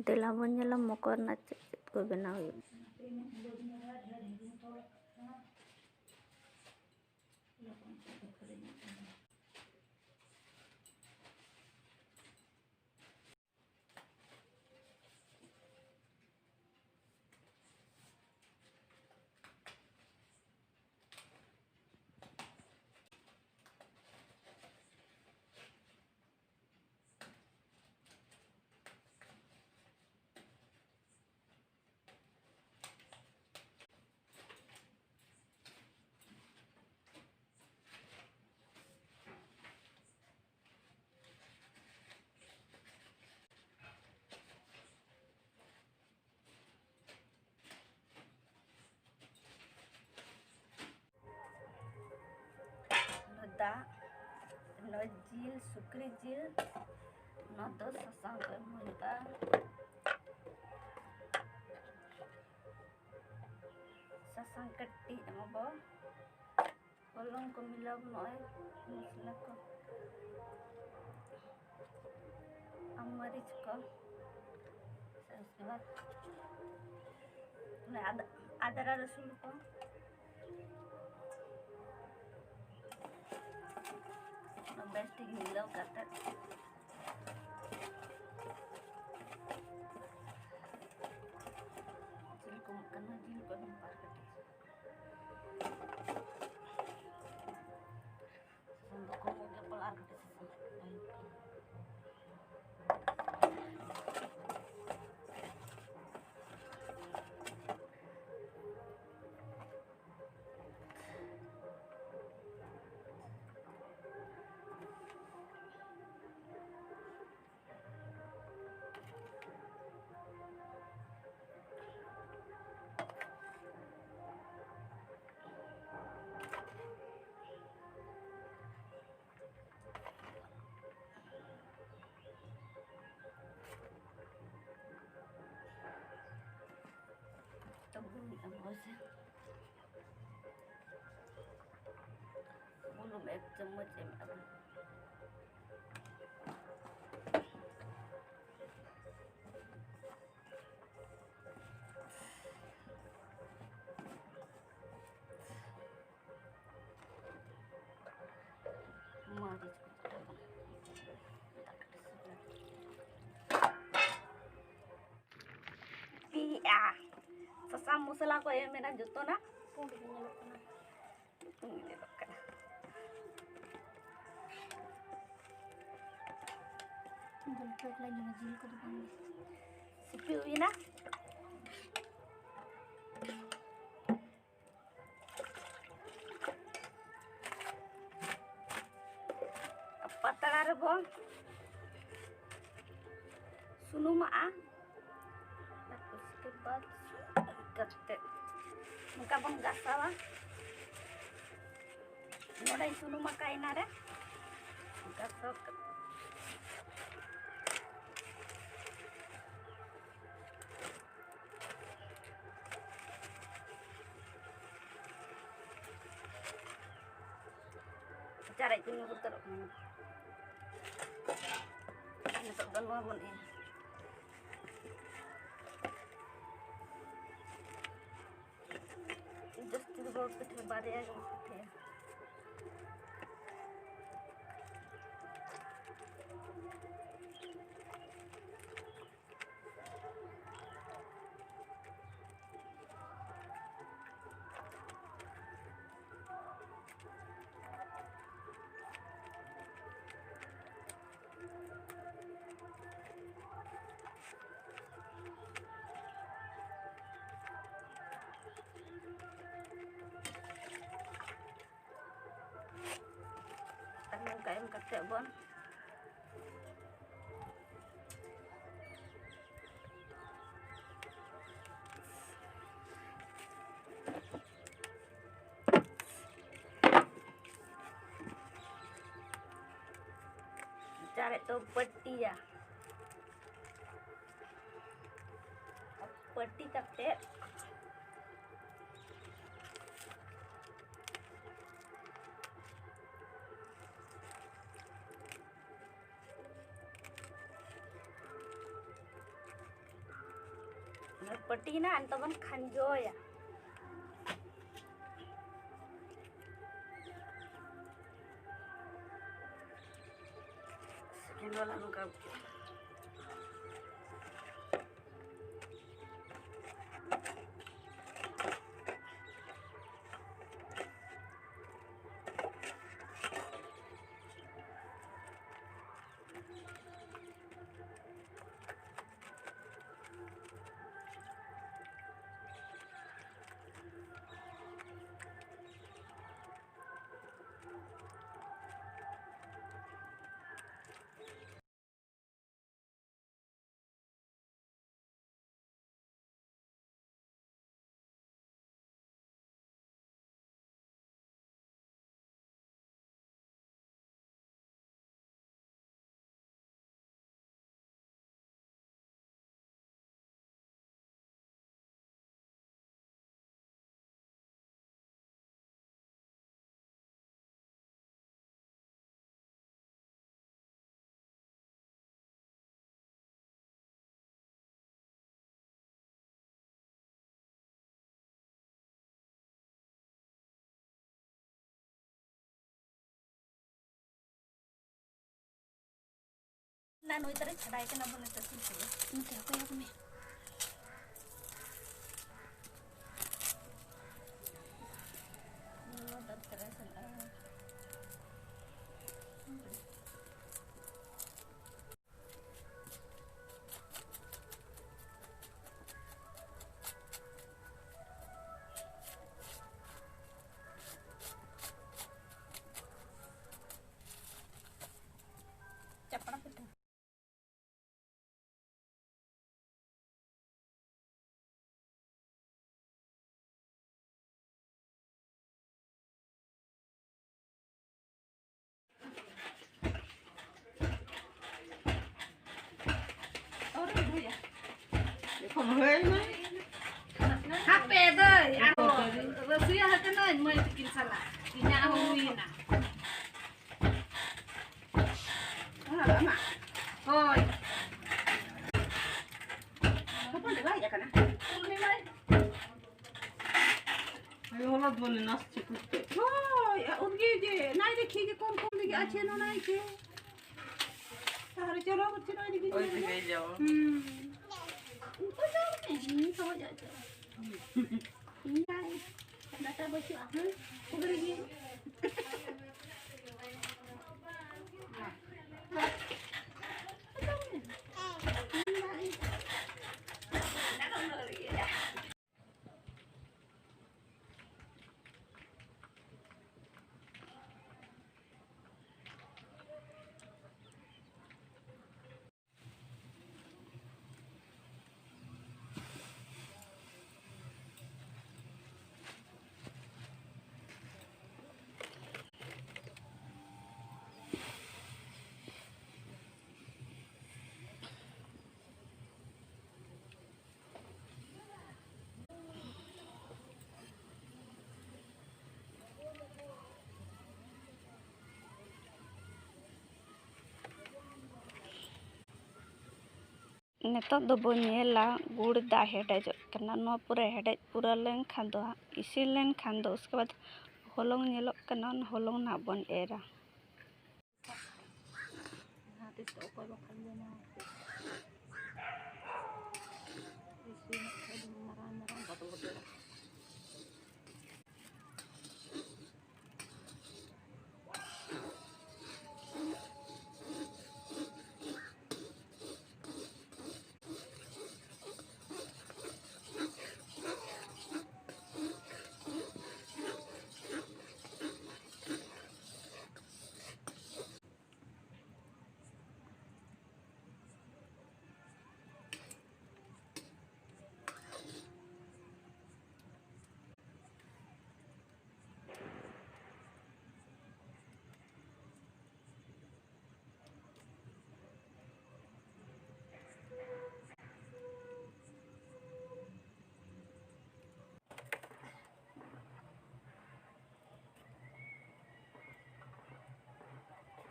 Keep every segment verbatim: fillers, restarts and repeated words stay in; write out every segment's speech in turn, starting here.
ᱫᱮᱞᱟ ᱵᱚᱱ ᱧᱮᱞᱟ ᱢᱚᱠᱚᱨ ᱨᱮᱱᱟᱜ ᱪᱮᱫ ᱪᱮᱫ ᱠᱚ ᱵᱮᱱᱟᱣ ᱦᱩᱭᱩᱜᱼᱟ᱾ ᱱᱚᱣᱟ ᱫᱟᱜ, ᱱᱚᱣᱟ ᱡᱤᱞ, ᱥᱩᱠᱨᱤ ᱡᱤᱞ, ᱱᱚᱣᱟ ᱫᱚ ᱥᱟᱥᱟᱝ ᱠᱚ ᱮᱢ ᱦᱩᱭᱩᱜᱼᱟ᱾ ᱥᱟᱥᱟᱝ ᱠᱟᱹᱴᱤᱡ ᱮᱢᱟᱵᱚ, ᱵᱩᱞᱩᱝ ᱠᱚ ᱢᱤᱞᱟᱹᱣ, ᱱᱚᱜᱼᱚᱭ ᱢᱚᱥᱞᱟ ᱠᱚ᱾ ᱟᱨ ᱢᱟᱹᱨᱤᱪ ᱠᱚ, ᱥᱮ ᱩᱥᱠᱮ ᱵᱟᱫ ᱚᱱᱮ ᱟᱫ-, ᱟᱫᱨᱟ ᱨᱟᱹᱥᱩᱱ ᱠᱚ᱾ ᱚᱱᱟ ᱵᱮᱥ ᱴᱷᱤᱠ ᱢᱤᱞᱟᱹᱣ ᱠᱟᱛᱮ ᱡᱤᱞ ᱠᱚ ᱮᱢᱚᱜ ᱠᱟᱱᱟ, ᱡᱤᱞ ᱠᱚ ᱮᱢ ᱯᱟᱨ ᱠᱟᱹᱴᱤᱡ᱾ ᱥᱟᱥᱟᱝ ᱫᱚ ᱠᱚᱢ ᱜᱮ ᱯᱟᱲᱟᱜᱼᱟ, ᱟᱨ ᱠᱟᱹᱴᱤᱡ ᱥᱟᱥᱟᱝ ᱟᱜ ᱠᱷᱟᱱ᱾ ᱛᱚ ᱵᱩᱞᱩᱝ ᱮᱢ ᱦᱚᱭ ᱥᱮ᱾ ᱵᱩᱞᱩᱝ ᱮᱠ ᱪᱟᱢᱚᱪ ᱮᱢ ᱮᱢᱟ᱾ ᱭᱟ, ᱥᱟᱥᱟᱝ ᱢᱚᱥᱞᱟ ᱠᱚ ᱮᱢ ᱮᱱᱟ ᱡᱚᱛᱚᱱᱟᱜ᱾ ᱯᱩᱸᱰ ᱜᱮ ᱧᱮᱞᱚᱜ ᱠᱟᱱᱟ᱾ ᱯᱩᱸᱰ ᱜᱮ ᱧᱮᱞᱚᱜ ᱠᱟᱱᱟ᱾ ᱤᱧ ᱫᱚ ᱞᱟᱹᱴᱩ ᱮᱠᱞᱟᱧ ᱡᱚᱢᱟ, ᱡᱤᱞ ᱠᱚᱫᱚ ᱵᱟᱝ ᱜᱮ᱾ ᱥᱤᱯᱤ ᱦᱩᱭᱱᱟ᱾ ᱯᱟᱛᱲᱟ ᱨᱮᱵᱚᱱ ᱥᱩᱱᱩᱢᱟᱜᱼᱟ᱾ ᱩᱥᱠᱮ ᱵᱟᱫ ᱠᱟᱛᱮ ᱱᱚᱝᱠᱟ ᱵᱚᱱ ᱜᱟᱥᱟᱣᱟ᱾ ᱱᱚᱰᱮᱧ ᱥᱩᱱᱩᱢ ᱟᱠᱟᱫ ᱮᱱᱟ ᱨᱮ, ᱜᱟᱥᱟᱣ ᱠᱟᱛᱮ ᱪᱟᱨᱮᱡ ᱠᱚ ᱧᱩᱨ ᱩᱛᱟᱹᱨᱚᱜ ᱠᱟᱱᱟ᱾ ᱱᱤᱛᱚᱜ ᱫᱚ ᱱᱚᱣᱟ ᱵᱚᱱ ᱮᱢᱟ᱾ ᱡᱟᱹᱥᱛᱤ ᱫᱚ ᱵᱟᱵᱚ ᱯᱤᱴᱷᱟᱹᱭᱟ, ᱵᱟᱨᱭᱟ ᱜᱮᱵᱚ ᱯᱤᱴᱷᱟᱹᱭᱟ᱾ ᱟᱨ ᱱᱚᱝᱠᱟ ᱮᱢ ᱠᱟᱛᱮ ᱵᱚᱱ ᱪᱟᱨᱮᱡ ᱫᱚ ᱯᱟᱹᱴᱤᱭᱟ᱾ ᱯᱟᱹᱴᱤ ᱠᱟᱛᱮ ᱯᱟᱹᱴᱤᱭᱮᱱᱟ, ᱱᱤᱛᱚᱜ ᱵᱚᱱ ᱠᱷᱟᱸᱡᱚᱭᱟ᱾ ᱥᱮᱠᱮᱱᱰ ᱵᱟᱞᱟ ᱱᱚᱝᱠᱟ᱾ ᱱᱟ ᱱᱩᱭ ᱛᱟᱨᱤᱧ ᱪᱷᱟᱰᱟᱭ ᱠᱟᱱᱟ ᱵᱚᱞᱮ ᱛᱟᱹᱥᱤ ᱠᱚ᱾ ᱱᱚᱛᱮ ᱚᱠᱚᱭ ᱦᱚᱸ ᱢᱮ᱾ ᱱᱚᱣᱟ ᱫᱚ ᱛᱟᱨᱟ ᱥᱟᱞᱟᱜ᱾ ᱪᱟᱯᱲᱟ ᱯᱤᱴᱷᱟᱹ᱾ ᱦᱟᱯᱮ ᱫᱟᱹᱭ, ᱟᱨᱚ ᱨᱟᱹᱥᱤᱭᱟᱹ ᱟᱠᱟᱱᱟᱹᱧ ᱢᱟᱹᱭ ᱛᱟᱹᱠᱤᱱ ᱥᱟᱞᱟᱜ᱾ ᱤᱧᱟᱹᱜ ᱦᱚᱸ ᱦᱩᱭᱮᱱᱟ᱾ ᱦᱮᱸ, ᱟᱢᱟᱜ᱾ ᱦᱳᱭ᱾ ᱦᱚᱯᱚᱱ ᱫᱚ ᱵᱟᱭ ᱦᱮᱡ ᱟᱠᱟᱱᱟ᱾ ᱩᱨᱢᱤᱞᱟᱭ᱾ ᱟᱭᱳ, ᱦᱚᱞᱟ ᱫᱚ ᱢᱟᱱᱮ ᱱᱟᱥ ᱪᱮᱫ ᱠᱚ ᱪᱮᱫ? ᱦᱳᱭ, ᱟ, ᱩᱱᱜᱮ ᱡᱮ ᱱᱟᱭ ᱨᱮ ᱠᱷᱤᱡᱮ ᱠᱚᱢ ᱠᱚᱢ ᱞᱟᱹᱜᱤᱫ ᱟᱪᱷᱮ ᱱᱚ ᱱᱟᱭ ᱠᱮ᱾ ᱛᱟᱦᱞᱮ ᱪᱚᱞᱚ, ᱵᱚᱪᱷᱚᱨ ᱱᱟᱭ ᱨᱮ ᱠᱷᱤᱡᱮ ᱳᱭ ᱱᱟᱭ ᱨᱮ᱾ ᱛᱮᱜᱮ ᱡᱟᱣᱟ᱾ ᱦᱩᱸ᱾ ᱩᱱᱠᱩ ᱡᱚᱢ ᱢᱮ, ᱤᱧ ᱥᱚᱢᱚᱭ ᱡᱚᱢ ᱪᱟᱵᱟ᱾ ᱤᱧ ᱱᱟᱭ, ᱫᱟᱠᱟ ᱵᱟᱹᱪᱩᱜᱼᱟ, ᱦᱩᱸ? ᱠᱷᱩᱵ ᱨᱮᱜᱮ᱾ ᱱᱤᱛᱚᱜ ᱫᱚᱵᱚᱱ ᱧᱮᱞᱟ ᱜᱩᱲ ᱫᱟᱜ ᱦᱮᱰᱮᱡᱚᱜ ᱠᱟᱱᱟ᱾ ᱱᱚᱣᱟ ᱯᱩᱨᱟᱹ ᱦᱮᱰᱮᱡ ᱯᱩᱨᱟᱹᱣ ᱞᱮᱱᱠᱷᱟᱱ ᱫᱚ ᱦᱟᱸᱜ, ᱤᱥᱤᱱ ᱞᱮᱱᱠᱷᱟᱱ ᱫᱚ ᱩᱥᱠᱮ ᱵᱟᱫᱽ ᱦᱚᱞᱚᱝ ᱧᱮᱞᱚᱜ ᱠᱟᱱᱟ, ᱚᱱᱟ ᱦᱚᱞᱚᱝ ᱱᱟᱦᱟᱜ ᱵᱚᱱ ᱮᱨᱟ᱾ ᱛᱤᱥ ᱚᱠᱚᱭ ᱵᱟᱠᱷᱟᱱ ᱵᱮᱱᱟᱣ ᱠᱮᱫ᱾ ᱤᱥᱤᱱᱚᱜ ᱠᱷᱟᱱ ᱢᱟᱨᱟᱝ ᱢᱟᱨᱟᱝ ᱵᱟᱫᱚ ᱵᱟᱫᱚ᱾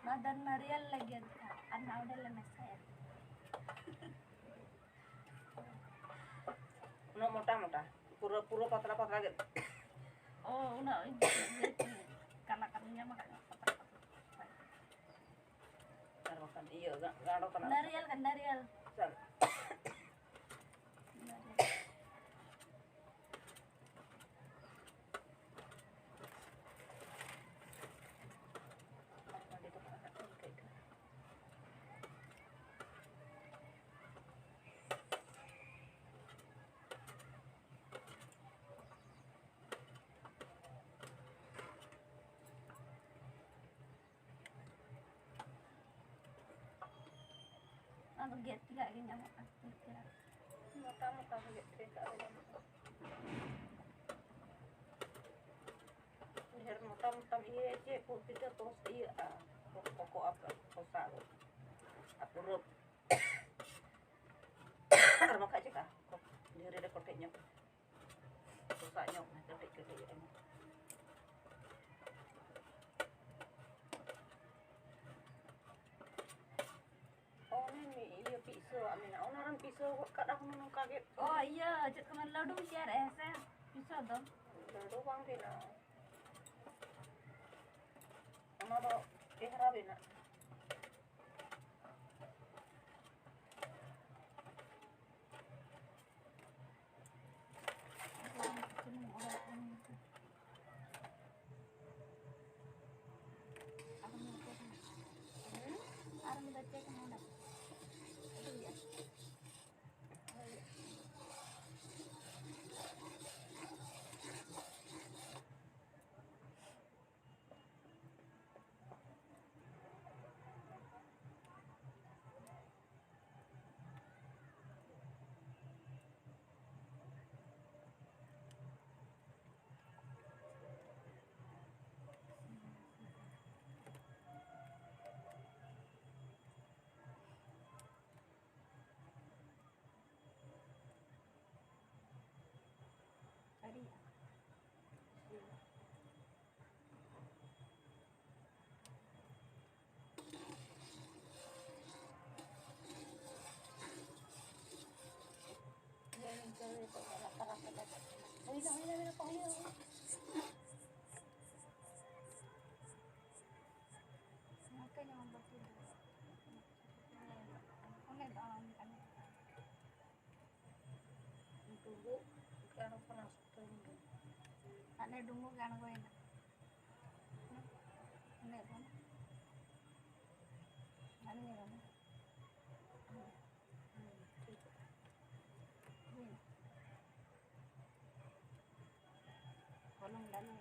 ᱱᱚᱣᱟ ᱫᱚ ᱱᱟᱨᱤᱭᱮᱞ ᱞᱟᱹᱜᱤᱫ ᱟᱨ ᱱᱚᱣᱟ ᱚᱸᱰᱮ ᱞᱮ ᱢᱮᱥᱟᱭᱟ᱾ ᱩᱱᱟᱹᱜ ᱢᱚᱴᱟ ᱢᱚᱴᱟ, ᱯᱩᱨᱟᱹ, ᱯᱩᱨᱟᱹ ᱯᱟᱛᱞᱟ ᱯᱟᱛᱞᱟ ᱜᱮ᱾ ᱚ, ᱩᱱᱟᱹᱜ ᱤᱭᱟᱹ, ᱤᱭᱟᱹ, ᱠᱟᱞᱟ ᱠᱟᱞᱟ ᱧᱟᱢ ᱟᱠᱟᱫ ᱯᱟᱛᱞᱟ ᱯᱟᱛᱞᱟ᱾ ᱟᱨ ᱵᱟᱠᱷᱟᱱ ᱤᱭᱟᱹ, ᱜᱟ-, ᱜᱟᱸᱰᱚ ᱠᱟᱱᱟ᱾ ᱱᱟᱨᱤᱭᱮᱞ ᱠᱟᱱᱟ, ᱱᱟᱨᱤᱭᱮᱞ᱾ ᱪᱟᱞ᱾ ᱱᱟᱨᱤᱭᱮᱞ᱾ ᱟᱫᱚ ᱜᱮᱫ ᱛᱮᱜᱟᱜ ᱜᱮ ᱧᱟᱢᱚᱜᱼᱟ, ᱜᱮᱫ ᱛᱮᱜᱟᱜ᱾ ᱢᱚᱴᱟ ᱢᱚᱴᱟ ᱜᱮ ᱜᱮᱫ ᱛᱮᱜᱟᱜ ᱜᱮ ᱧᱟᱢᱚᱜᱼᱟ᱾ ᱰᱷᱮᱨ ᱢᱚᱴᱟ ᱢᱚᱴᱟᱢ ᱤᱭᱟᱹᱭᱟ ᱪᱮ, ᱯᱩᱨ ᱯᱤᱴᱷᱟᱹ ᱛᱚᱥ ᱤᱭᱟᱹᱜᱼᱟ, ᱯᱚᱠᱚᱜᱼᱟ, ᱯᱚᱥᱟᱜᱚᱜ᱾ ᱟᱨ ᱯᱩᱨᱟᱹ, ᱟᱨ ᱵᱟᱠᱷᱟᱡ ᱪᱮᱠᱟ? ᱰᱷᱮᱨ ᱨᱮ ᱠᱚᱴᱮᱡ ᱧᱚᱜ᱾ ᱯᱚᱥᱟᱜ ᱧᱚᱜ ᱢᱮ, ᱠᱟᱹᱴᱤᱡ ᱠᱟᱹᱴᱤᱡ ᱮᱢ᱾ ᱚᱱᱮ ᱢᱤᱫ ᱤᱭᱟᱹ ᱯᱤᱥᱟᱹᱣᱟᱜ ᱢᱮᱱᱟᱜᱼᱟ, ᱚᱱᱟ ᱨᱮᱢ ᱯᱤᱥᱟᱹᱣ ᱜᱚᱫ ᱠᱟᱜᱼᱟ ᱦᱩᱱᱟᱹᱝ ᱱᱚᱝᱠᱟ ᱜᱮ᱾ ᱚ, ᱤᱭᱟᱹ, ᱪᱮᱫ ᱠᱚ ᱢᱮᱱᱟ, ᱞᱟᱹᱰᱩᱢ ᱛᱮᱭᱟᱨᱮᱜᱼᱟ, ᱦᱮᱸ ᱥᱮ? ᱯᱤᱥᱟᱹᱣ ᱫᱚ᱾ ᱞᱟᱹᱰᱩ ᱵᱟᱝ ᱵᱮᱱᱟᱜᱼᱟ, ᱚᱱᱟ ᱫᱚ ᱪᱮᱦᱨᱟ ᱵᱮᱱᱟᱜᱼᱟ᱾ ᱦᱩᱭᱱᱟ, ᱦᱩᱭᱱᱟ, ᱦᱩᱭᱱᱟ, ᱦᱩᱭᱱᱟ᱾ ᱱᱚᱛᱮ ᱧᱚᱜ ᱵᱟᱹᱴᱤ ᱫᱚ᱾ ᱚᱱᱮ ᱫᱚ ᱟᱢ ᱠᱟᱱᱟ᱾ ᱰᱩᱸᱵᱩᱜ ᱜᱮ ᱟᱬᱜᱚ ᱠᱟᱱᱟ, ᱥᱩᱛᱟᱹᱢ ᱜᱮ᱾ ᱦᱟᱱᱮ ᱰᱩᱸᱵᱩᱜ ᱜᱮ ᱟᱬᱜᱚᱭᱮᱱᱟ᱾ ᱚᱱᱮ ᱫᱚ᱾ ᱦᱟᱱᱮ ᱧᱮᱞ ᱢᱮ᱾ ᱦᱩᱸ, ᱴᱷᱤᱠ᱾ ᱦᱩᱭᱱᱟ᱾ ᱦᱚᱞᱚᱝ ᱰᱟᱞᱮ᱾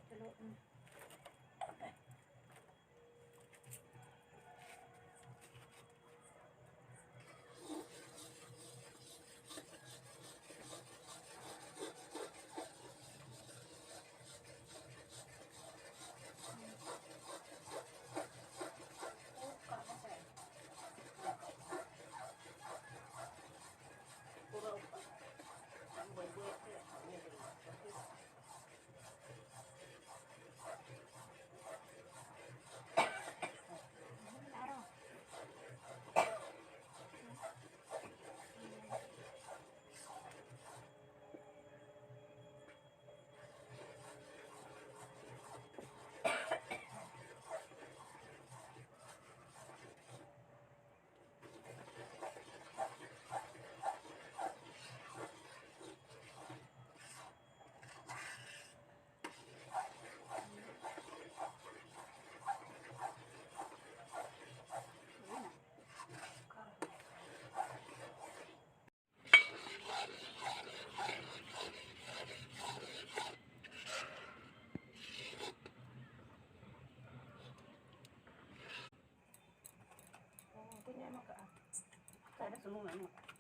ᱪᱚᱞᱚ, ᱩᱸ᱾ ᱚ, ᱩᱱᱠᱩᱧ ᱮᱢ ᱟᱠᱟᱫᱼᱟ᱾ ᱥᱟᱭᱨᱮ ᱥᱩᱱᱩᱢ ᱮᱢ ᱟᱠᱟᱫᱼᱟ᱾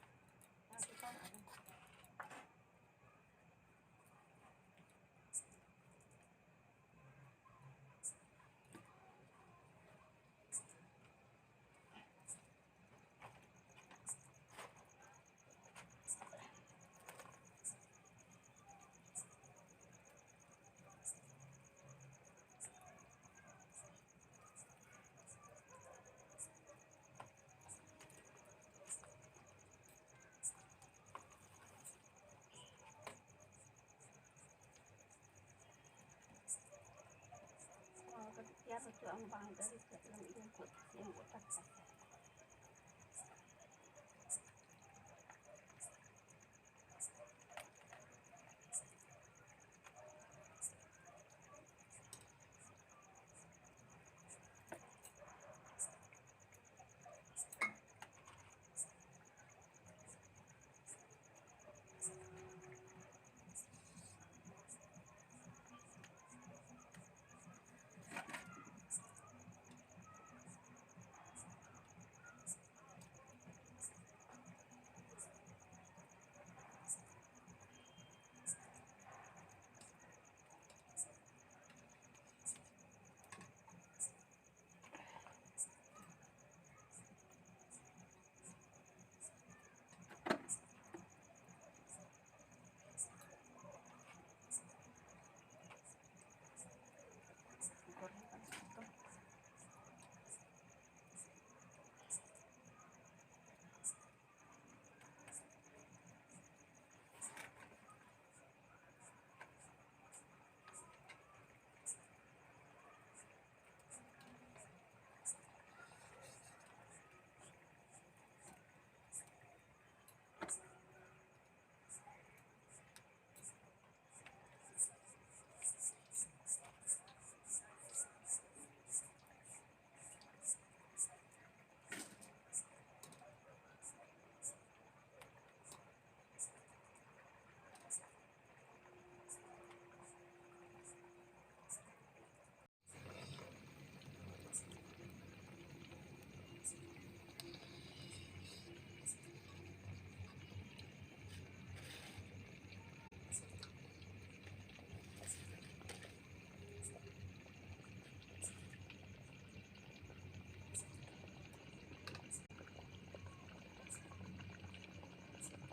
ᱛᱮᱭᱟᱨ ᱦᱚᱪᱚᱜᱼᱟ, ᱵᱟᱝ ᱫᱟᱲᱮ ᱠᱷᱟᱡ ᱫᱚᱢ ᱤᱭᱟᱹ ᱠᱚ ᱥᱤᱢ ᱜᱚᱴᱟ ᱠᱟᱜᱼᱟ᱾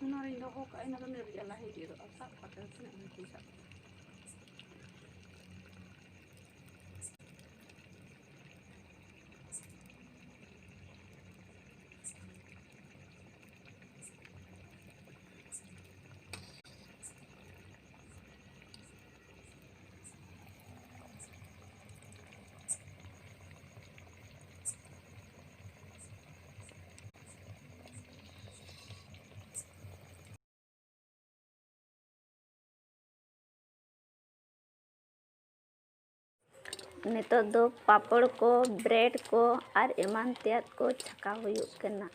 ᱚᱱᱟ ᱨᱤᱧ ᱫᱚᱦᱚ ᱠᱟᱜᱼᱟ, ᱤᱱᱟᱹ ᱫᱚ ᱱᱤᱨ ᱡᱟᱞᱟ ᱦᱤᱡᱩᱜᱼᱟ, ᱥᱟᱵ ᱠᱟᱛᱮ ᱛᱤᱱᱟᱹᱜ ᱜᱷᱟᱹᱲᱤᱡ ᱤᱧ ᱥᱟᱵ ᱱᱤᱛᱚᱜ ᱫᱚ ᱯᱟᱯᱚᱲ ᱠᱚ, ᱵᱨᱮᱰ ᱠᱚ ᱟᱨ ᱮᱢᱟᱱ ᱛᱮᱭᱟᱜ ᱠᱚ ᱪᱷᱟᱸᱠᱟᱣ ᱦᱩᱭᱩᱜ ᱠᱟᱱᱟ᱾